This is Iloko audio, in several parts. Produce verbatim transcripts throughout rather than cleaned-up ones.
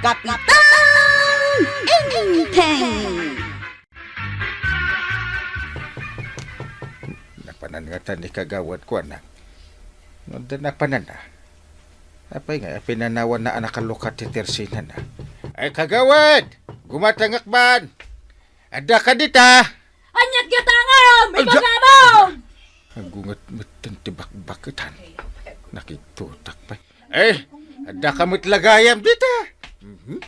Kapitan Enteng! Napanan ngata ni Kagawad Kuana. No, da napanan na. Apay nga, pinanawan na anak a lukat ti tersinana. Ay, Kagawad! Gumatangak man! Adda ka dita? Aniat gatangam? Ay, da- Ibagamon! Agunget metten ti bakbaketan. Nakigtutak pay. Eh, adda ka met lagayam dita. Mhm.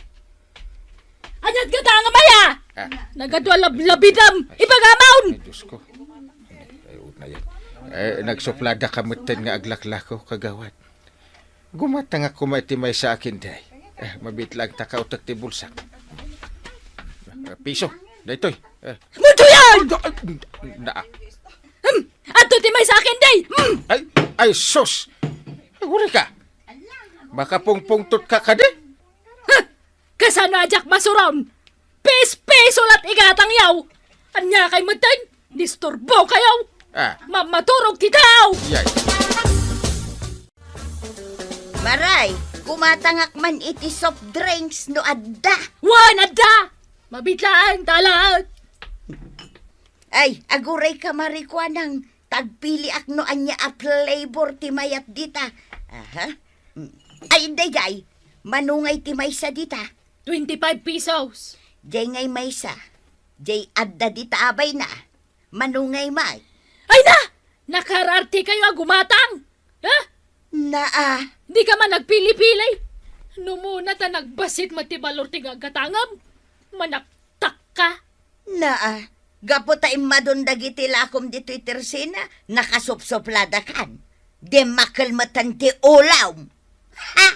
Aniat gatangam aya? Ah. Nagadua lablabidam. Ibagamon! Ay, Diyos ko. Ay, una yan. Eh, nagsuplada ka metten nga aglaklako, Kagawad. Gumatangak koma iti maysa a kinday. Eh, mabitlaang ta kautek ti bulsak. Eh, piso, daytoy. Eh. Mutuyan! Na, na, Hmm, adto ti maysa a kinday! Hmm! Ay, ay, sus! Aguri ka! Makapungpungtot ka kadi? Huh! Kasano a diak masuron? Pis-piso lat igatang yaw! Ania kay metten? Disturbo kayo! Ah. Mamaturog ti tao! Yay. Maray, gumatangak man iti soft drinks no adda. Wen, adda! Mabitlaang talaat! Ay, aguray ka, Maray Kuanang, tagpiliak no ania a flavor ti mayat dita. Aha. Mm. Ay, dayjay, manungay ti maysa dita? Twenty-five pesos. Jay ngay maysa. Jay adda dita a bayna. Manungay may? Ay na! Nakararte kayo a gumatang! Ha? Naa. Di ka man nagpili-pili. Numuna ta nagbassit met ti balor ti gagatangam. Manaktak ka. Naa. Gapu ta immadon dagiti lakom ditoy tersina, nakasupsupladakan. Dimmakkel metten ti ulawm. Ha?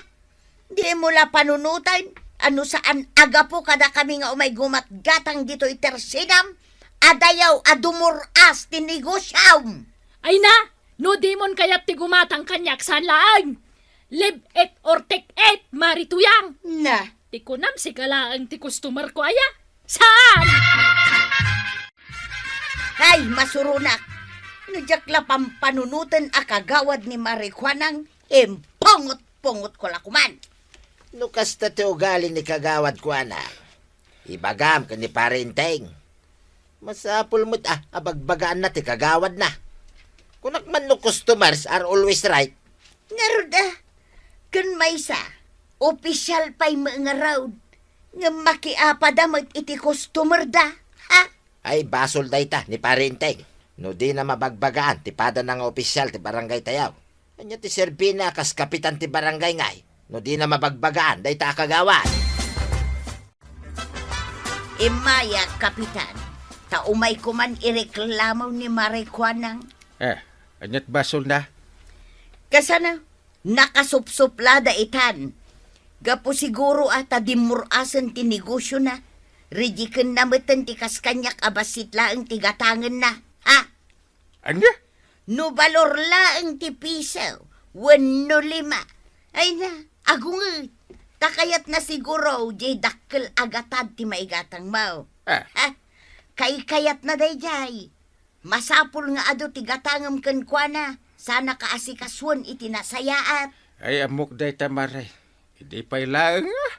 Dimo la panunoten a no saan a gapu kadakami nga umay gumatgatang ditoy tersinam, adayaw a dumur-as ti negosiam. Ay na, no dimon kayat ti gumatang kaniak, saan laeng. Leave it or take it, Mari Tuyang. Na. Ti kunam, sika laeng ti customer ko, aya? Saan? Ay, masuronak. No diak la pampanunoten a kagawad ni Mari Kuanang, impungot-pungotko la koman. No kasta ti ugali ni Kagawad Kuanang, ibagam ken ni Pare Enteng. Masapul met a, a bagbagaanna ti kagawadna. Kunak man no customers are always right. Ngarud a, ken maysa, opisyal pay met ngarud, ngem makiapada met iti customer da, ha? Ay, basol dayta ni Pare Enteng. No dina mabagbagaan ti padana nga opisyal ti barangay tayaw. Ania ti serbina a kas kapitan ti barangay ngay, no dina mabagbagaan dayta a kagawad? Immayak, Kapitan, ta umay koman ireklamo ni Mari Kuanang. Eh, aniat basolna? Kasano? Nakasupsuplada itan. Gapu siguro a ta dimmur-asen ti negosiona, ridikenna metten ti kas kaniak a bassit laeng ti gatangenna. Ha? Ania? No balor laeng ti piso wenno lima, ay na, agunget. Ta kayatna siguro diay dakkel a gatad ti maigatangmo. Ah. Ha? Kaykayatna daydiay. Masapul nga adu ti gatangem kenkuana, sana kaasikasuen iti nasayaat. Ay, ammok dayta, Mare. Idi pay laeng, ah.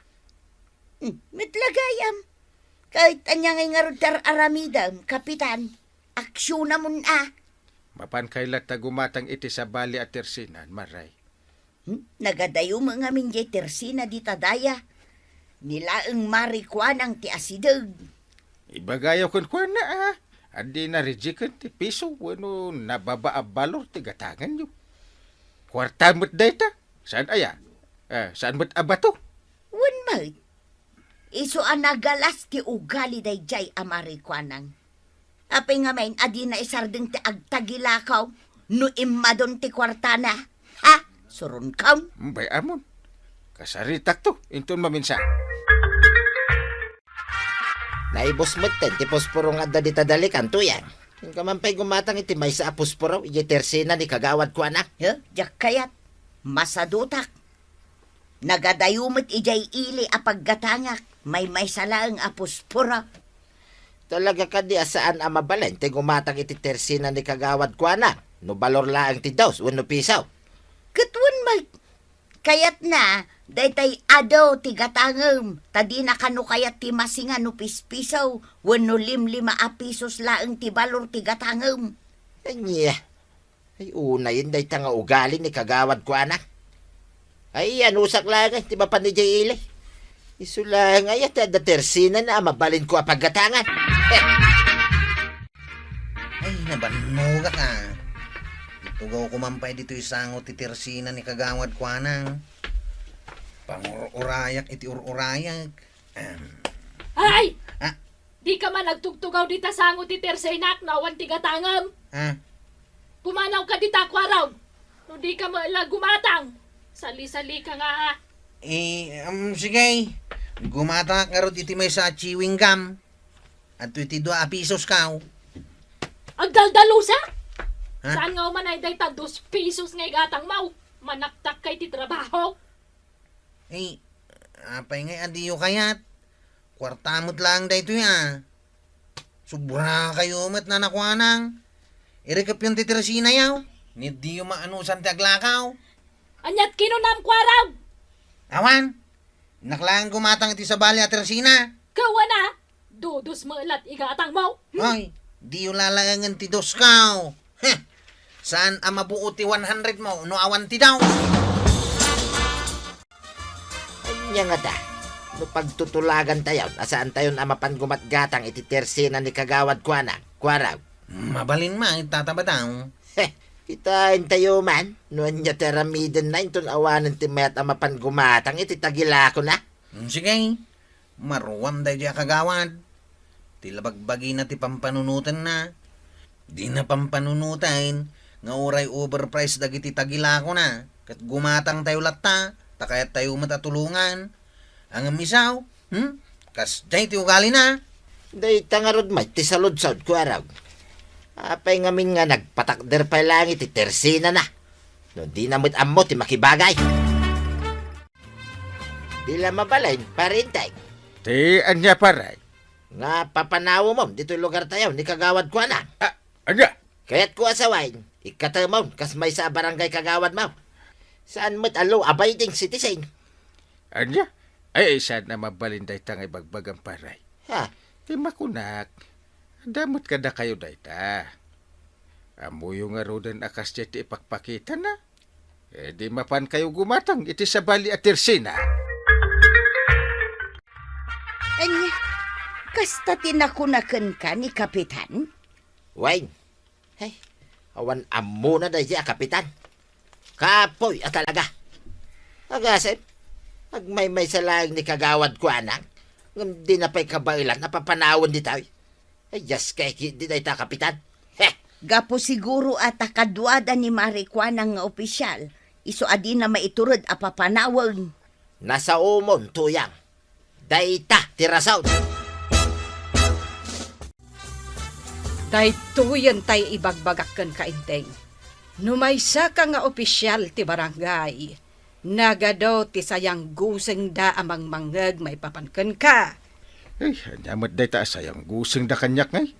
Hmm, met la gayam. Ket ania ngay ngarud ti ar-aramidem, Kapitan? Aksionamon a. Mapankay latta gumatang iti sabali a tersinan, Mare. Hmm? Nagadayo met ngamin diay tersina dita daya. Ni laeng Mari Kuanang ti asideg. Ibagayo kenkuana a, a dina ridiken ti piso wenno nababa a balor ti gatangenyo. Kuarta met dayta. Saan aya? Eh, saan met a bato? Wen met. Isu a nagalas ti ugali daydiay a Mari Kuanang. Apay ngamin a dina isardeng ti agtagilakaw no immadon ti kuartana? Ha? Suronkam? Bay-amon. Kasaritakto, inton maminsan. Naibus metten ti posporo nga adda dita dalikan, Tuyang. Inka man pay gumatang iti maysa a posporo idiay tersina ni Kagawad Kuana. He? Diak kayat. Masadutak. Nagadayo met idiay ili a paggatangak, maymaysa laeng a posporo. Talaga kadi a saan a mabalin ti gumatang iti tersina ni Kagawad Kuana, no balor laeng ti dos wenno piso? Ket wen met, kayatna, Daytay adu ti gatangem, ta dina kano kayat ti masinga no pispiso, wenno limlima a pisos laeng ti balor ti gatangem. Ania? Ay, unayen dayta nga ugali ni Kagawad Kuana. Ay, anusak laeng ti mapan idiay ili. Isu laeng aya ti adda tersinana a mabalinko a paggatangan. Ay, nabannogak a. Itugawko man pay ditoy sango ti tersina ni Kagawad Kuana. Pangur-urayak iti ur-urayak. Em. Ay! Ah. Dika man agtugtugaw dita sango ti tersinak no awan ti gatangem. Ah. Pumanawka dita, Kuarog. No dika met la gumatang, sali-salika nga, ha? Eh, um, sige. Gumatangak ngarud iti maysa a chewing gum. Adtoy ti dua a pisos, kaw. Agdaldalusa? Ha? Saan nga umanay dayta dos pisos nga igatangmo? Manaktakka iti trabaho. Eh, apay ngay a diyo kayat? Kuarta met laeng daytoy a. Sobrakayo met nanakuanang. Irikepyon ti tersinayo. Ni diyo maanusan ti aglakaw. Aniat kinunam, Kuarog? Awan. Innak laeng gumatang iti sabali a tersina. Kawana, dudos met lat igatangmo. Ay, diyo lalaengen ti dos kaw. Heh. Saan a mabuo ti one hundred mo no awan ti daw? Ania ngata? No pagtutulagantayon a saantayon a mapan gumatgatang iti tersina ni Kagawad Kuana, Kuarog. Mabalin man, Tata Badang. Heh, kitaentayo man no ania ti aramidenna inton awanen ti mayat a mapan gumatang iti tagilakona. Hmm, sige. Maruam daydi a kagawad. Ti labagbagina ti pampanunotenna. Dina pampanunoten nga uray overprice dagiti tagilakona ket gumatangtayo latta ta kayattayo met a tulongan. Ngem isu, hmm? Kasdiay ti ugalina. Dayta ngarud met ti saludsod, Kuarog. Apay ngamin nga nagpatakder pay laeng iti tersinana? No dina met ammo ti makibagay. Di la mabalin, Pare Enteng. Ti ania, pare? Nga papanawemon ditoy lugartayo ni Kagawad Kuana. Ah, ania? Kayatko a sawen, ikkatemon kas maysa a barangay kagawadmo. Saan met a law-abiding citizen. Ania? Ay, saan a mabalin dayta nga ibagbagam, pare. Ha? Ti makunak, adda met kadakayo dayta. Ammoyo ngaruden a kasdiay ti ipakpakitana. Eh, di mapankayo gumatang iti sabali a tersina. Ania, kasta ti nakuna kenka ni Kapitan? Wen, hey, awan ammona daydi a kapitan. Kapuy a talaga. Agasem, agmaymaysa laeng ni Kagawad Kuanang, ngem dina pay kabaelan a papanawen ditoy. Ay, diaskay ketdi dayta, Kapitan. Heh! Gapu siguro a ta kaduada ni Mari Kuanang nga opisial, isu a dina maitured a papanawen. Nasaomon, Tuyang. Dayta ti rason. Daytoyen tay ibagbagak kenka, Enteng. No maysaka nga opisial ti barangay, nagadu ti sayanggusengda a mangmangngeg maipapan kenka. Ay, ania met dayta a sayanggusengda kaniak, ngay?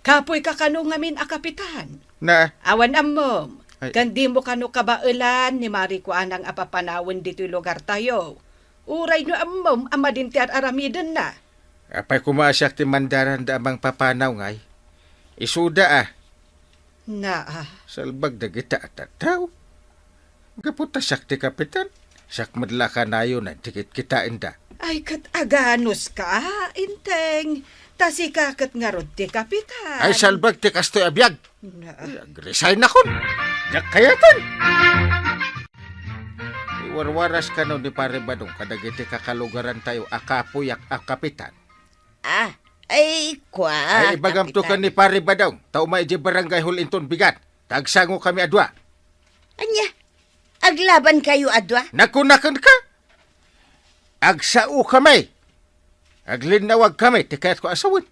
Kapuy ka kano ngamin a kapitan? Na. Awan ammom. Ay. Ken dimo kano kabaelan ni Mari Kuanang a papanawen ditoy lugartayo. Uray no ammom a madin ti ar-aramidenna. Apay koma a siak ti mandaranda a mangpapanaw, ngay? Isuda a. Naa. Salbag dagita a tattao. Gapu ta siak ti kapitan, siak met la a kanayonan ti kitkitaenda. Ay, ket aganuska, Enteng. Ta sika ket ngarud ti kapitan. Ay, salbag ti kastoy a biag. Naa. Ay, ag-resignakon. Diak kayatan. Iwarwaras kano ni Pare Badong kadagiti kakalugarantayo a kapuyak a kapitan. Ah, ay, kua, Ay, ibagamto ken ni Pare Badong, ta umay idiay barangay hall inton bigat. Ta agsangokami a dua. Ania? Aglabankayo a dua? Nakunakenka? Agsaokami. Aglinnawagkami ti kayatko a sawen.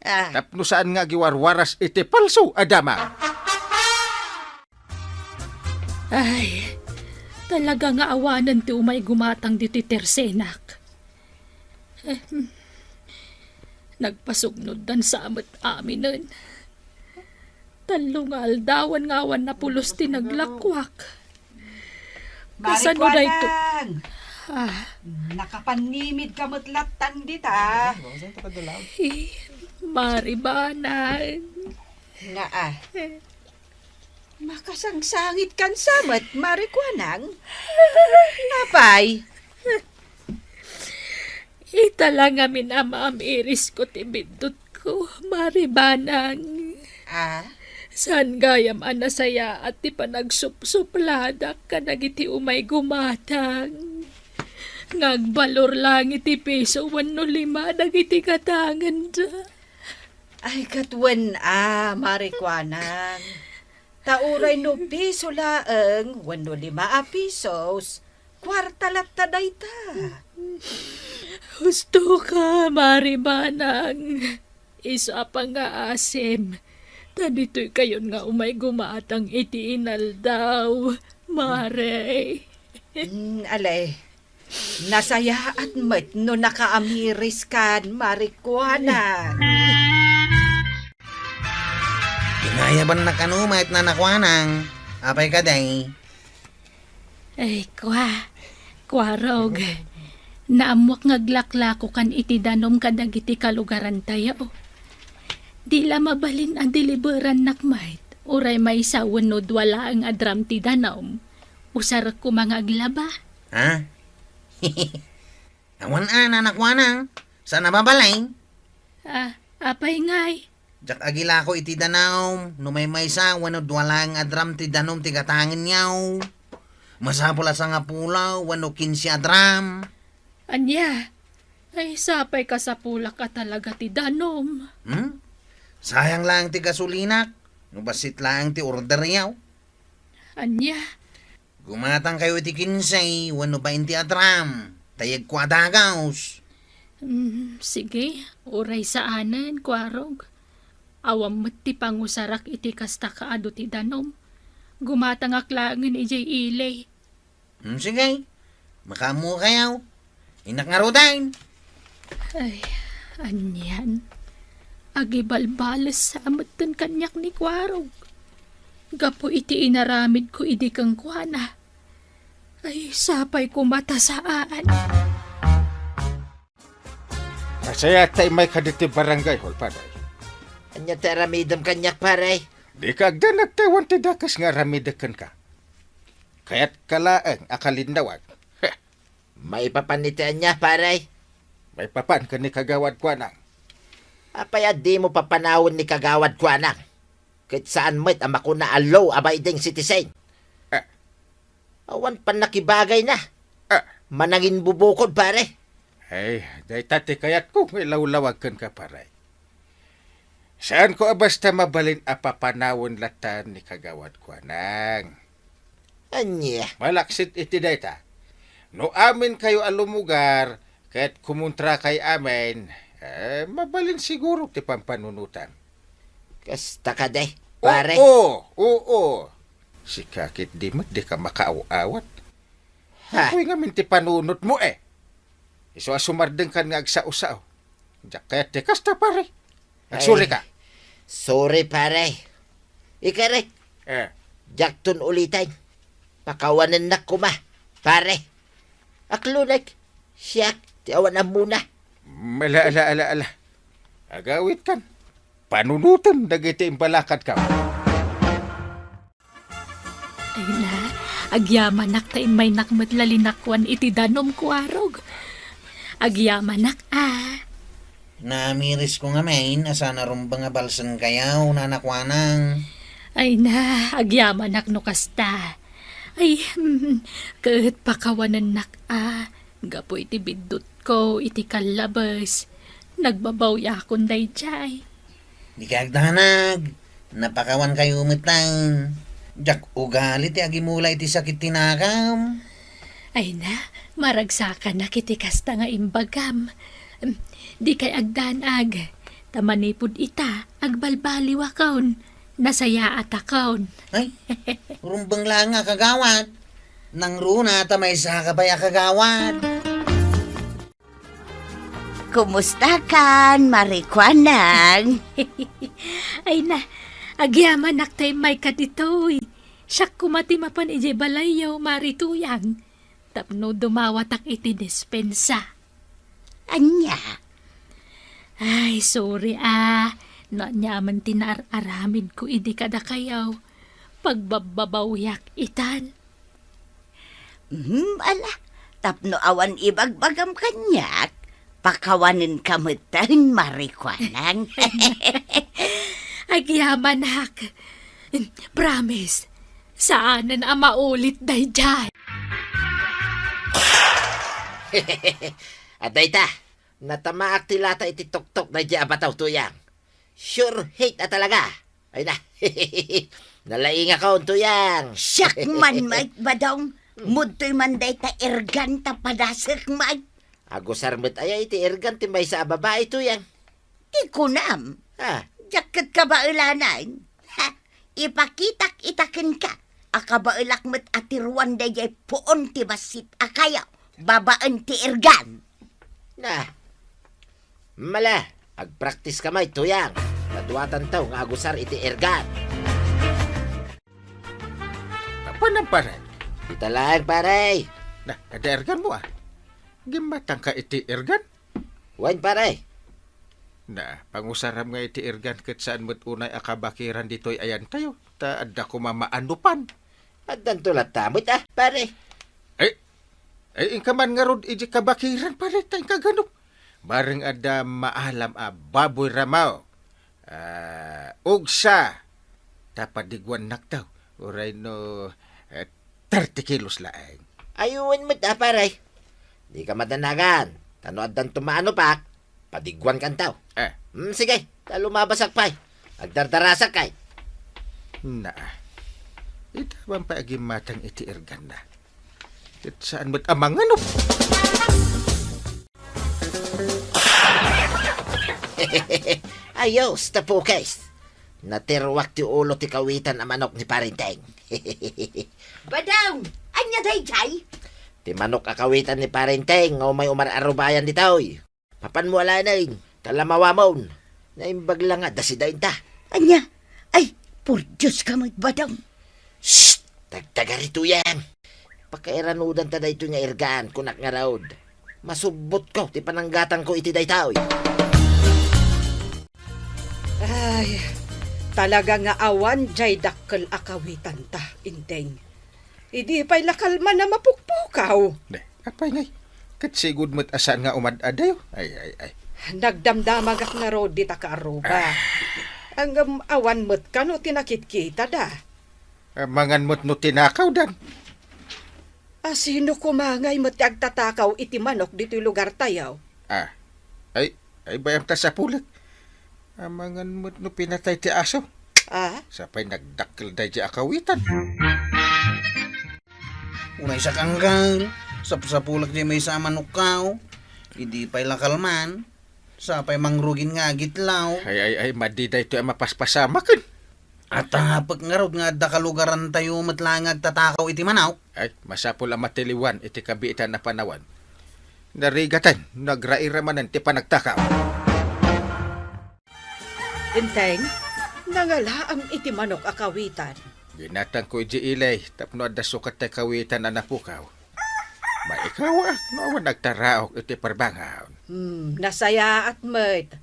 Ah. Tapno saan nga agiwarwaras iti palso a damag. Ay, talaga nga awanen ti umay gumatang ditoy tersenak. Ehem. Nagpasugnoddan sa met aminen. Tallo nga aldawan nga awan napulos ti naglakuak. Kasano dayto? Mari Kuanang! Ah. Nakapannimid ka met latta dita. Ay, bangsan to kadalaw. Eh, Mari Banang. Nga, ah. Eh. Makasangsangit kan sa met, Mari Kuanang. Apay? Ita la ngamin a maam-irisko ti biddutko, Mari Banang. Ah? Saan gayam a nasayaat ti panagsupsupladak kadagiti umay gumatang. Nga agbalor laeng iti piso wenno lima dagiti gatangenda. Ay, ket wen a, Mari Kuanang. Ta uray no piso laeng wenno lima a pisos, kuarta latta dayta. Husto ka, Mari Banang. Isu a pangngaasim. Ta ditoykayon nga umay gumatang iti inaldaw, Mare. Mm, ale. Nasayaat met no nakaamiris kan Mari Kuanang. Inayabannak kano met, Nana Kuanang. Apay kadi? Ay, kua, Kuarog. Naammuak nga aglaklakokan iti danum kadagiti kalugarantayo. Di la mabalin a deliverannak met, uray maysa wenno dua laeng a drum ti danum. Usarek koma nga aglaba. Ha? Awan a, Nana Kuanang. Saan a mabalin? Ah, apay ngay? Diak agilako iti danum, no maymaysa wenno dua laeng a drum ti danum ti gatangenyo. Masapul a sangapulo wenno kinse a drum. Ania? Ay, sapay kasapulak a talaga ti danum. Hmm? Sayang laeng ti gasolinak, no bassit laeng ti orderyo. Ania? Gumatangkayo iti kinse wenno bainte a drum, ta yegko a dagus. Mm, sige, uray saanen, Kuarog. Awan met ti pangusarak iti kasta kaadu ti danum. Gumatangak laengen idiay ili. Mm, sige, makaammokayo. Innak ngaruden. Ay, anian? Agibalbales sa metten kaniak ni Kuarog. Gapu iti inaramidko idi kenkuana. Ay, sapay koma ta saan. Nasayaat ta immayka ditoy barangay hall, pare. Ania ti aramidem kaniak, pare? Dika agdanag ta awan ti dakes nga aramidek kenka. Kayatka laeng a kalinnawag. Heh. Maipapan iti ania, pare? Maipapan ken ni Kagawad Kuanang. Apay a dimo papanawen ni Kagawad Kuanang? Ket saan met a makuna a law-abiding citizen? Ah. Awan pannakibagayna. Ah. Mananginbubukod, pare. Ay, dayta ti kayatko nga ilawlawag kenka, pare. Saanko a basta mabalin a papanawen latta ni Kagawad Kuanang. Ania? Malaksid iti dayta. No aminkayo a lumugar ket kumontrakay amin, eh, mabalin siguro ti pampanunotam. Kasta kadi, pare? Oo, oo. Sika ketdi met dika makaaw-awat. Ha? Apoy ngamin ti panunotmo, eh. Isu a sumardengkan nga agsao-sao. Diak kayat ti kasta, pare. Ay, agsurika. Sorry, pare. Ikarek. Eh. Diakton uliten. Pakawanennak koma, pare. Aklonek, siak ti awan ammona. Mm, ala, ala, ala, ala. Agawidkan. Panunotem dagiti imbalakadkam. Ay na, agyamanak ta immaynak met la linakuan iti danum, Kuarog. Agyamanak a. Naamirisko ngamin a saan a rumbeng a balsenkayo, Nana Kuanang. Ay na, agyamanak no kasta. Ay, hmm, ket pakawanennak a, gapu iti biddutko iti kallabes. Nagbabawiakon daydiay. Dika agdanag, napakawankayo met laeng. Diak ugali ti agimula iti sakit ti nakam. Ay na, maragsakanak iti kasta nga imbagam. Em, dikay agdanag, ta manipud ita, agbalbaliwakon, nasayaatakon. Ay, rumbeng laeng a kagawad. Nangruna ta maysaka pay a kagawad. Kumustakan, Mari Kuanang? Ay na, agyamanak ta immayka ditoy. Siak koma ti mapan idiay balayyo, Mari Tuyang. tapno dumawatak iti dispensa. Ania? Ay, sorry a. No ania man ti naar-aramidko idi kadakayo, pagbabbabawiak itan. Hmm, ala, tapno awan ibagbagam kaniak, pakawanenka metten, Marikuanang. Agyamanak. Promise, saanen a maulit daydiay. Adda ita, natamaak ti lata iti tuktok daydiay a bataw, Tuyang. Sure hit a talaga. Ay na. Nalaingakon, Tuyang. Siak man, Mike, Badong. Mudtoy man dayta ergan ta padasek, Mike. Agusar met aya iti ergan ti maysa a babai, Tuyang? Ti kunam. Ha? Diak ket kabaelanan. Ha? Ipakitak ita kenka a kabaelak met a tiruan daydiay puon ti bassit a kayo babaen ti ergan. Na. Mala, agpraktis ka met, Tuyang. Kaduatanto nga agusar iti ergan. Apanan, pare? Ita laeng, pare. Na, adda erganmo, a. Gimmatangka iti ergan? Wen, pare. Na, pangusaram nga iti ergan ket saan met unay a kabakiran ditoy ayantayo, ta adda koma maanopan. Addanto latta met, a, pare. Ay, ay, inka man ngarud iti kabakiran, pare, ta inka ganop. Bareng adda maalam a baboy ramaw. Ah, ugsa. Ta padiguannakto. Uray no, eh, thirty kilos laeng. Ay, wen met, a, pare. Dika madanagan. Ta no addanto maanopak, padiguankanto. Eh. Hmm, sige. Ta lumabasak pay. Agdardarasak kay. Na. Ita man pay agimmatang iti erganna. Ket saan met a manganop. Ayos, tapukes. Natiruak ti ulo ti kawitan a manok ni Parenteng. Badong, ania daydiay? Ti manok a kawitan ni Parenteng nga umay umar-arubayan ditoy. Mapanmo alaenen, ta lamawamon. Naimbag la nga adda sida inta. Ania? Ay, por Dios ka met, Badong. Shh! Tagtagari, Tuyang. Pakairanudanta daytoy nga ergan, kunak ngarud. Masubbotko ti pananggatangko iti daytoy. Ay, talaga nga awan jay dakkel a kawitanta, Enteng. Idi pay la kalman a mapukpukaw. Ne, apay ngay? Ket sigud met a saan nga umad-adayo. Ay, ay, ay. Nagdamdamagak ngarud dita kaaruba. Ah. Ngem awan met kano ti nakitkitada. Amangan met no tinakawdan. A sino koma ngay met ti agtatakaw iti manok ditoy lugartayo? Ah. Ay, ay, bayam ta sapulek. Amangan met no pinatay ti aso. Ah? Sapay nagdakkel daydiay a kawitan. Uray sa kanggal, sapsapulek di maysa a manokkaw. Idi pay la kalman, sapay mangrugin nga agitlaw. Ay, ay, ay, madi daytoy a mapaspasamaken. Atapek ngarud nga adda kalugarantayo met laeng nga agtatakaw iti manok. Ay, masapul a matiliwan iti kabiitan a panawen. Narigaten no agrairamanen ti panagtakaw. Enteng, nangalaam iti manok a kawitan. Ginatangko idiay ili tapno adda sukat ti kawitan a napukaw. Maikawaak no awan agtaraok iti parbangon. Hmm, nasayaat met.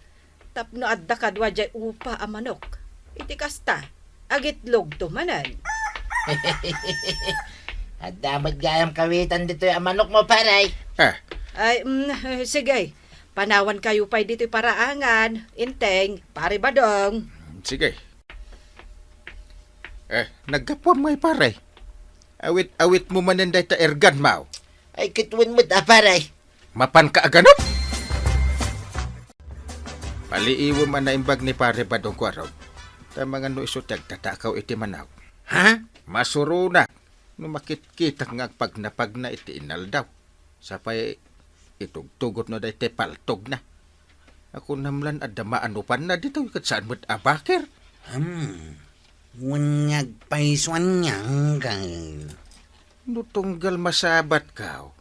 Tapno adda kadua jay upa a manok. Iti kasta, agitlogto manen. Adda met gayam kawitan ditoy a manokmo, pare. Ah. Ay, mm, sige. Panawankayo pay ditoy paraangan, Enteng, Pare Badong. Sige. Eh, naggapuam ngay, pare. Awit-awitmo manen dayta erganmo. Ay, ket wen met a, pare. Mapanka a ganop? Paliiwem a naimbag ni Pare Badong Kuarog. Ta amangan no isu ti agtatakaw iti manok. Ha? Masuronak no makitkitak nga agpagnapagna iti inaldaw. Sapay itugtugotna daytoy paltogna. A kunam lan adda maanopanna ditoy ket saan met a bakir. Hmm. Wen nga agpayso anian, uncle? No tunggal masabatko,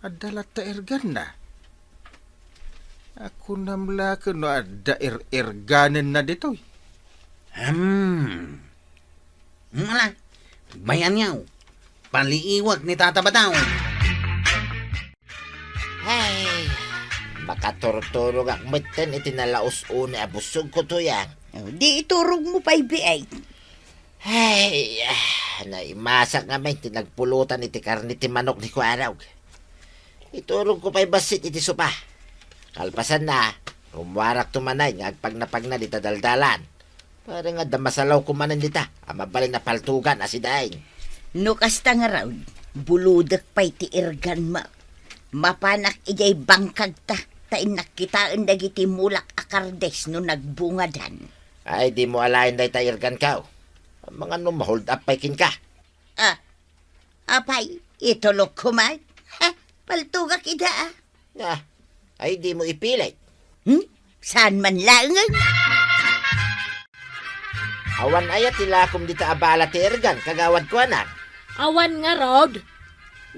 adda latta erganna. A kunam la ket no adda er-erganenna ditoy. Hmm. Mala, agbayaw. paliiwag ni Tata Badaw. Ay, makaturturogak metten iti nalaus-oni a busogko, Tuyang. Oh, di iturogmo pay, biay. Ay, ah, naimasak ngamin ti nagpulutan iti karne ti manok ni Kuarog. Iturogko pay bassit iti sopa. Kalpasanna, rummuarakto manen nga agpagnapagna dita daldalan. Parang adda masalawko manen dita a mabalin a paltugan a sidaing. No kasta ngarud, bulodek pay ti irganmo. Mapanak idiay bangkagta, ta innak kitaen dagiti mulak a kardis no nagbungadan. Ay, dimo alaen dayta irganko. Amangan no ma-hold up pay kenka. Ah, apay, itulokko man? Ha, paltugak ida, ah. Ah, ay, dimo ipilit. Hmm? Saan man laengen? Awan aya ti lakom dita a bala ti irgan, kagawad Kuarog? Awan ngarud.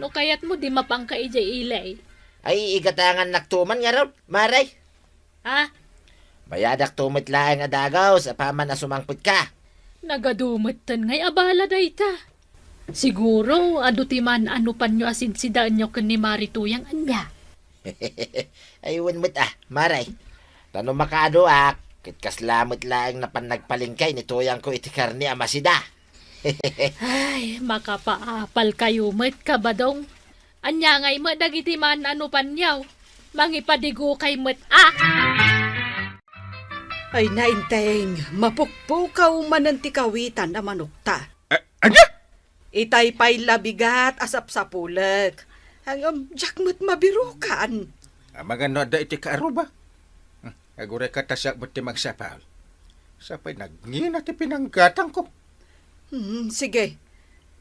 No kayatmo, di mapangka idiay ili. Ay, igatangannakto man ngarud, Mare. Ha? Mayadakto met laeng a dagus apaman a sumangpetka. Nagadu metten ngay a bala dayta. Siguro, adu ti maan-anopanyo a sinsidaenyo ken ni Mare Tuyang, ania? Ay, wen met, ah, Mare. Ta no makaaduak, ket kasla met laeng napan nagpalengke ni Tuyangko iti karne a masida. Ay, makapaapalkayo met, Kabadong. Ania ngay met dagiti maan-anopanyo? Mangipadigokay met, a! Ay, Nainteng, mapukpukaw manen ti kawitan a manokta. A-, ania? Itay pay la bigat a sapsapulek. Ngem, diak met mabirukan. Amangan no adda iti kaaruba? Hmm, agurayka ta siak met ti mangsapul. Sapay nagngina ti pinanggatangko. Hmm, sige.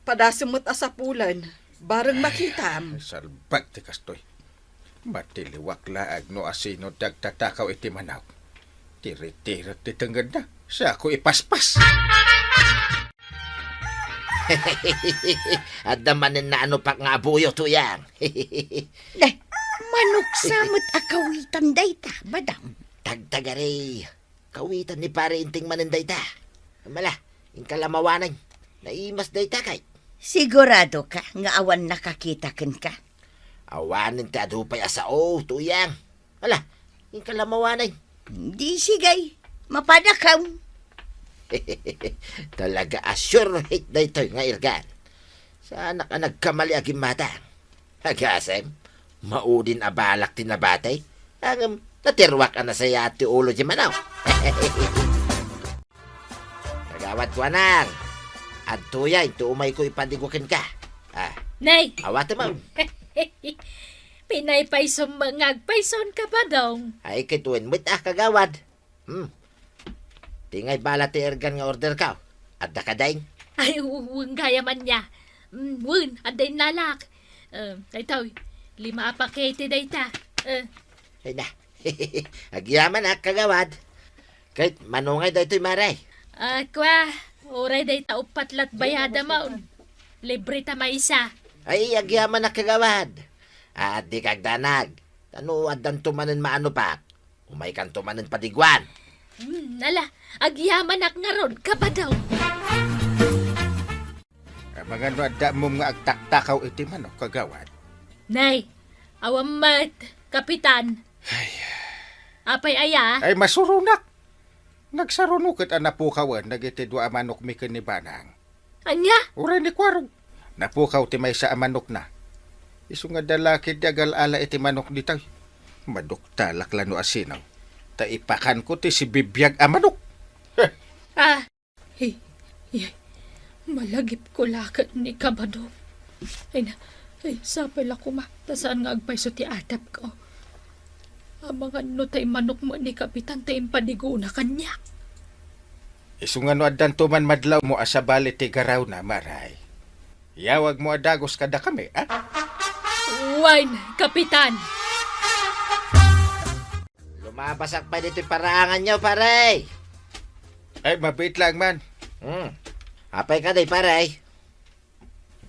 Padasem met a sapulen. Bareng makitam. Ay, salbag ti kastoy. Matiliwak laeng no asino ti agtatakaw iti manok. Tiritirek ti tengngedna. Siako ipaspas. Adda manen naanopak nga abuyo, Tuyang. Deh, manok sa met a kawitan dayta, Badong. Tagtagari. Kawitan ni Pare Inting manen dayta. Mala, inka la mawanen. Naimas dayta kay. Sigurado ka nga awan nakakita kenka? Awanen ti adu pay a sao, Tuyang. Ala, inka la mawanen. Di sige, mapanak. Talaga a sure hit daytoy nga irgan. Saanak a nagkamali a gimmata. Agasem, maudin a balak ti nabati. Ngem, natiruak a nasayaat ti ulo ti manok. Kagawad Kuarog, adtoya, intoy umayko ipadigo kenka. Ah, nay! Awatem. Pinaypaysom nga agpayson, Kabadong. Ay, ket wen met, ah, kagawad. Hmm. Ti ngay bala ti irgan nga orderko. Adda kadi? Ay, u-, wen gayam ania. Mm, wen, adda innalak. Eh, daytoy, lima a pakete dayta. Eh. Ay na. Agyamanak, kagawad. Ket mano ngay daytoy, Mare? Ah, kua, uray dayta uppat lat bayadam. Libre ta maysa. Ay, agyamanak, kagawad. Adda kagdanag. Ta no addanto manen maanopak, umaykanto manen padiguan. Hmm, ala, agyamanak ngarud, Kabadong. Amangan no adda ammom nga agtaktakaw iti manok, kagawad? Nay, awan met, Kapitan. Ay. Apay aya? Ay, masuronak. Nagsaruno ket a napukawen dagiti dua a manokmi ken ni Banang. Ania? Uray ni Kuarog. Napukaw ti maysa a manokna. Isu nga adda la ketdi agal-ala iti manok ditoy. Maduktalak la no asino. Ta ipakanko ti sibibiag a manok. Heh. Ah, hi, hi, malagipko la ket ni Kabadong. Ay na, ay, sapay la koma, ta saan nga agpayso ti atapko. Amangan no tay manok met ni Kapitan ta impadigona kaniak. Isu nga no addanto man madlawmo a sabali ti garawna, Mare, iyawagmo a dagus kadakami, a? Wen, Kapitan! Lumabasak pay ditoy paraanganyo, pare! Ay, mabiit laeng man. Hmm. Apay kadi, pare?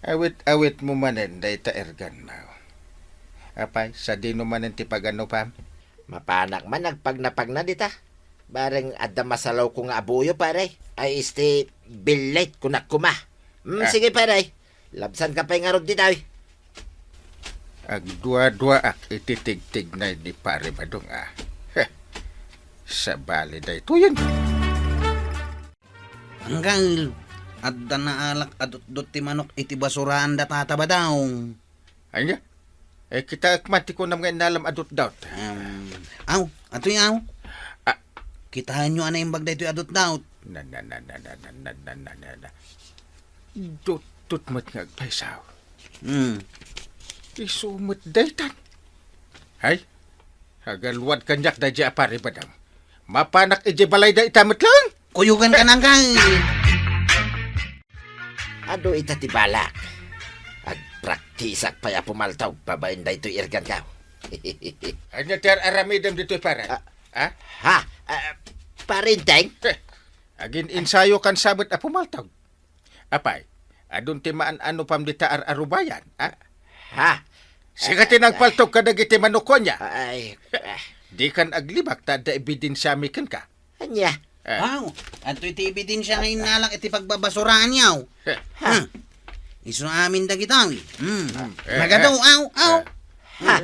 Awit-awitmo manen dayta irganmo. Apay, sadino manen ti paganupam? Mapanak man agpagnapagna dita. Bareng adda masalawko nga abuyo, pare. Ay, isti, billit, kunak koma. Hmm, ah, sige, pare. Labsanka pay ngarud ditoy. Agduaduaak iti tigtignay ni Pare Badong, a. Heh. Sabali daytoyen. Anggal, adda naalak a dutdot ti manok iti basuraan da Tata Badong. Ania? Eh, kitaek man ti kunam nga innalam a dutdot. Um, aw, atoy aw. Ah. Kitaenyo a naimbag daytoy a dutdot. Na, na, na, na. Dutdot met nga agpaysaw. Hmm. Isu met daytan. Hay, agaluad kaniak daydiay a Pare Badong. Mapanak idiay balayda ita met laeng. Kuyogan ka nang kay. Adu ita ti balak. Agpraktisak pay a pumaltaw babaen daytoy irgankaw. Ania ti ar-aramidem ditoy, pare? Ah. Ha? Ha? Ah, Pare Enteng? Eh, agin-insayokan sa met a pumaltaw. Apay, adun ti maan-anupam dita ar-arubayan, ha? Ha? Sika ti nagpaltog kadagiti manokko, ania? Ay, ah. Dikan aglibak ta adda ebidensiami kenka. Ania? Eh. Aw, adtoy ti ebidensia nga innalak iti pagbabasuraanyo. Eh. Ha? Hmm. Isu amin dagitoy. Hmm. Eh, eh. Nagadu, aw, aw. Eh. Ha?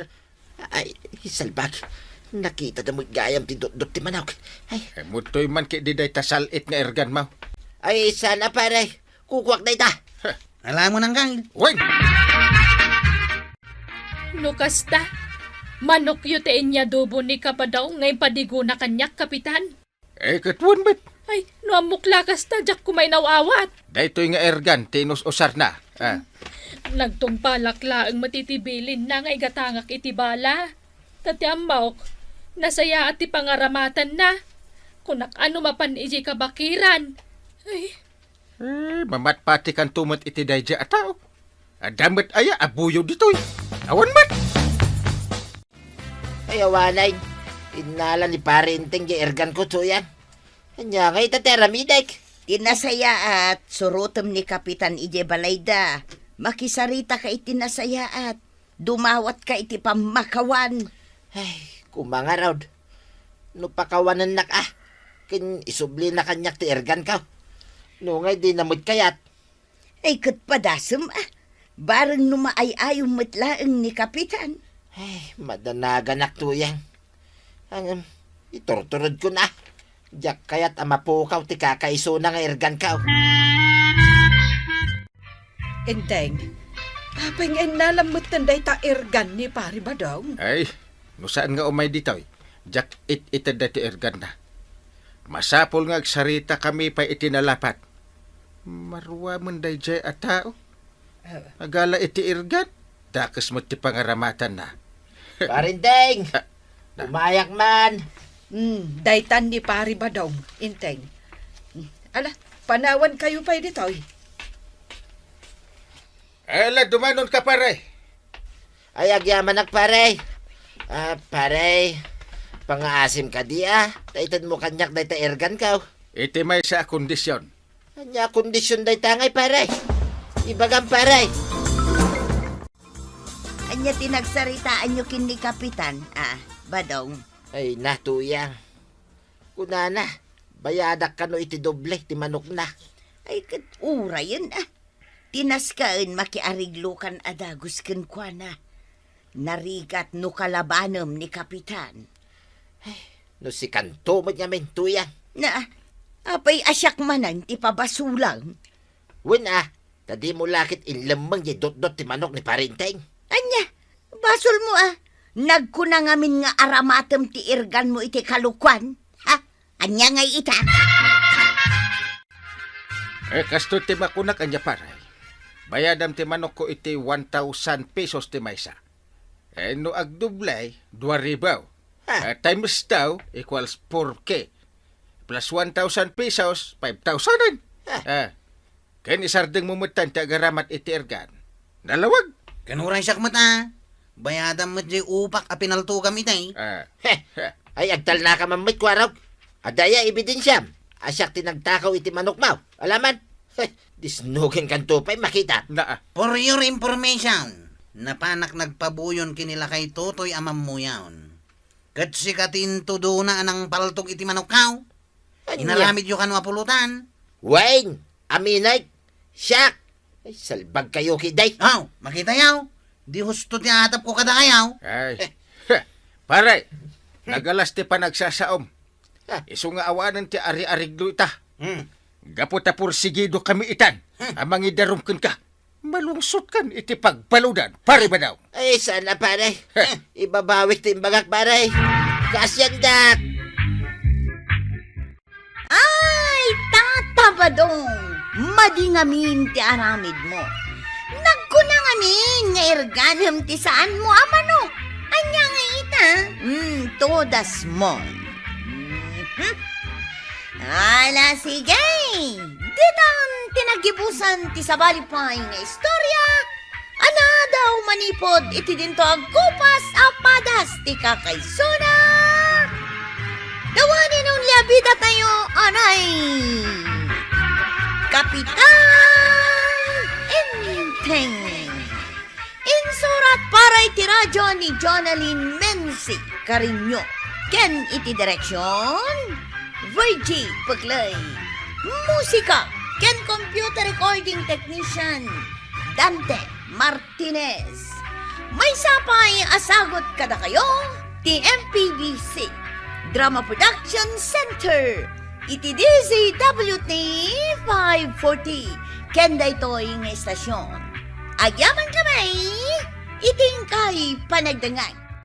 Ay, salbag. Nakitana met gayam ti dutdot ti manok. Ay. Eh, mudtoy man ketdi dayta sal-it nga irganmo. Ay, saan a, pare. Kukuak dayta. Heh. Alamon, anggal. Wen! No kasta, manokyo ti inyadobo ni Kapadong nga impadigona kaniak, Kapitan. Eh, ket wen met. Ay, no ammok la kasta, diak koma inaw-awat. Daytoy nga irgan ti inus-usarna. Ah. Nagtungpalak laeng met iti bilinna nga igatangak iti bala. Ta ti ammok, nasayaat ti pangaramatanna. Kunak a no mapan idiay kabakiran. Ay. Eh, mamatpatikanto met iti daydiay a tao. Adda met aya a buyo ditoy? Awan met. Ay, awanen. Innala ni Pare Enteng diay irganko, Tuyang. Ania ngay ita ti aramidek? Ti nasayaat, surotem ni Kapitan idiay balayda. Makisaritaka iti nasayaat. Dumawatka iti pammakawan. Ay, koma ngarud. No pakawanennak a, ken isublina kaniak ti irganko. No ngay dina met kayat. Ay, ket padasem a. Bareng no maay-ayom met laeng ni Kapitan. Ay, madanaganak, Tuyang. Ngem, iturturedkon a. Diak kayat a mapukaw ti kakaisuna nga irganko. Enteng, apay nga innalam metten dayta irgan ni Pari Badong? Ay, no saan nga umay ditoy, diak it-ited daytoy irganna. Masapul nga agsaritakami pay iti nalapat. Maruamen daydiay a tao. Ah. Agala iti irgan, dakes met ti pangaramatanna. Pari Enteng! Ah, na- Umayak man! Hmm, daytan ni Pari Badong, Enteng. Hmm, ala, panawankayo pay ditoy. Ala, dumanonka, pare. Ay, agyamanak, pare. Ah, pare, pangaasim kadi a. Ta itedmo kaniak dayta irganko. Iti maysa a kondisyon. Ania a kondisyon dayta ngay, pare? Ibagam, pare. Ania ti nagsaritaanyo ken ni Kapitan, a, Badong? Ay, na, Tuyang. Kunana, bayadak kano iti doble ti manokna. Ay, ket urayen, a. Ti naskaen makiariglokan a dagus kenkuana. Narigat no kalabanem ni Kapitan. Ay, no sikanto met ngamin, Tuyang. Na, apay a siak manen ti pabasolam? Wen a, ta dimo la ket inlemmeng diay dotdot ti manok ni Pari Enteng. Ania, basolmo a, nagkuna ngamin nga aramatem ti irganmo iti kalokuan? Ha? Ania ngay ita? Eh, kastoy ti makunak, ania, pare? Bayadam ti manokko iti one thousand pesos ti maysa. Eh, no agdoble, dua ribu. Ah. Eh, times two equals four K. Plus one thousand pesos, five thousand. Ah. Eh, ken isardengmo metten ti agaramat iti irgan. Nalawag. Ken uray siak met a, bayadam met diay upak a pinaltogam itay. Ah. Heh! Ay, agtalnaka man met, kuarog. Adda aya ebidensiam a siak ti nagtakaw iti manokmo? Alaman? Heh, disnugenkanto pay makita. Naa. For your information, napanak nagpabuyon ken ni lakay Totoy a mammuyaw. Ket sika ti intudona a nangpaltog iti manokko. Ania? Inaramidyo kano a pulutan? Wen, aminek, siak, Ay, salbag kayo, kiday. Aw, makita yaw. Di husto ti atap ko kada kayaw. Ay. Pare, nagalas ti panagsasaom. Ah. Isu nga awanen ti ari-ariglo ita. Hmm. Gapu ta pursigido kami itan, Hmm. a mangidarum kenka. Malungsot kan iti pagbaludan, pare Badaw. Ay, sana, pare. Heh. Ibabawik ti imbagak, pare. Kasiandak. Ay, Tata Badong, madi ngamin ti aramidmo. Nagkuna ngamin nga irganem ti saanmo a manok. Ania nga ita? Mm, todas mon. Mhm. Ala, sige. Ditan ti naggibusan ti sabali pay nga istorya. Anadaw manipud iti dinto agkupas a padas ti kakaisuna. The one and only a bidatayo, anay, Kapitan Enteng. Insurat para iti radyo ni Jonalyn Menzi Cariño. Ken iti direksyon, Virgie Peclay. Musika ken computer recording technician, Dante Martinez. Maysa pay a sagut kadakayo ti M P B C Drama Production Center iti D Z W T five forty ken daytoy nga istasyon. Agyaman kami iti inkay panagdengngeg.